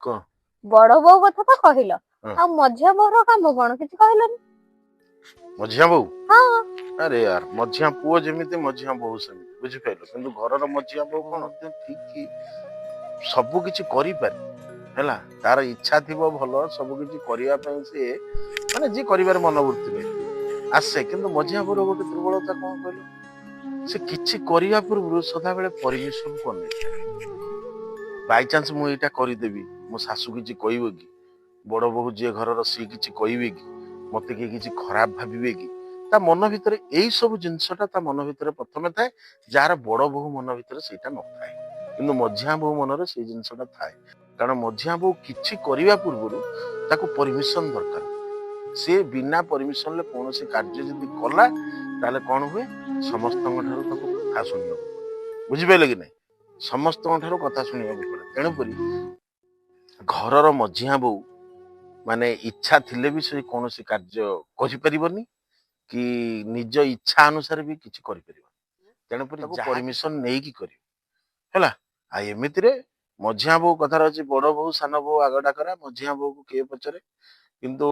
କଣ? ବଡ ବୋଉ କଥା ତ କହିଲ, ହଁ। ଆଉ ମଝିଆ ବୋଉର କାମ କଣ କିଛି କହିଲନି? ମଝିଆ ବୋଉ? ହଁ। ଆରେ ୟାର, ମଝିଆ ପୁଅ ଯେମିତି ମଝିଆ ବୋହୂ ସେମିତି, ବୁଝିପାରିଲ? କିନ୍ତୁ ଘରର ମଝିଆ ବୋହୂ କଣ ଠିକ ସବୁ କିଛି କରିପାରେ, ହେଲା? ତାର ଇଚ୍ଛା ଥିବ ଭଲ ସବୁ କିଛି କରିବା ପାଇଁ, ସିଏ ମାନେ ଯିଏ କରିବାର ମନୋବୃତ୍ତି ନେଇ ଆସେ। କିନ୍ତୁ ମଝିଆ ବୋହୂର ଗୋଟେ ଦୁର୍ବଳତା କଣ କହିଲ? ସେ କିଛି କରିବା ପୂର୍ବରୁ ସଦାବେଳେ ପରମିଶନ କରିନେଇଥାଏ। ବାଇଚାନ୍ସ ମୁଁ ଏଇଟା କରିଦେବି, ମୋ ଶାଶୁ କିଛି କହିବ କି? ବଡ ବୋହୂ ଯିଏ ଘରର ସିଏ କିଛି କହିବେ କି? ମତେ କିଏ କିଛି ଖରାପ ଭାବିବେ କି? ତା ମନ ଭିତରେ ଏଇ ସବୁ ଜିନିଷଟା ତା ମନ ଭିତରେ ପ୍ରଥମେ ଥାଏ, ଯାହାର ବଡ ବୋହୂ ମନ ଭିତରେ ସେଇଟା ନଥାଏ। କିନ୍ତୁ ମଝିଆ ବୋହୂ ମନରେ ସେଇ ଜିନିଷଟା ଥାଏ, କାରଣ ମଝିଆ ବୋହୂ କିଛି କରିବା ପୂର୍ବରୁ ତାକୁ ପରମିଶନ ଦରକାର। ସିଏ ବିନା ପରମିଶନରେ କୌଣସି କାର୍ଯ୍ୟ ଯଦି କଲା, ତାହେଲେ କଣ ହୁଏ? ସମସ୍ତଙ୍କ ଠାରୁ ତାକୁ କଥା ଶୁଣିବାକୁ ପଡେ। ବୁଝିପାରିଲେ କି ନାଇଁ? ସମସ୍ତଙ୍କ ଠାରୁ କଥା ଶୁଣିବାକୁ ପଡେ। ତେଣୁକରି ଘରର ମଝିଆ ବୋହୂ ମାନେ ଇଚ୍ଛା ଥିଲେ ବି ସେ କୌଣସି କାର୍ଯ୍ୟ କରିପାରିବନି କି ନିଜ ଇଚ୍ଛା ଅନୁସାରେ ବି କିଛି କରିପାରିବନି। ତେଣୁକରି ତାକୁ ପରମିଶନ ନେଇକି କରିବ, ହେଲା? ଆଉ ଏମିତିରେ ମଝିଆ ବୋହୂ, କଥାରେ ଅଛି, ବଡ ବୋହୂ ସାନ ବୋହୂ ଆଗ ଡାକରା, ମଝିଆ ବୋହୂକୁ କିଏ ପଚାରେ? କିନ୍ତୁ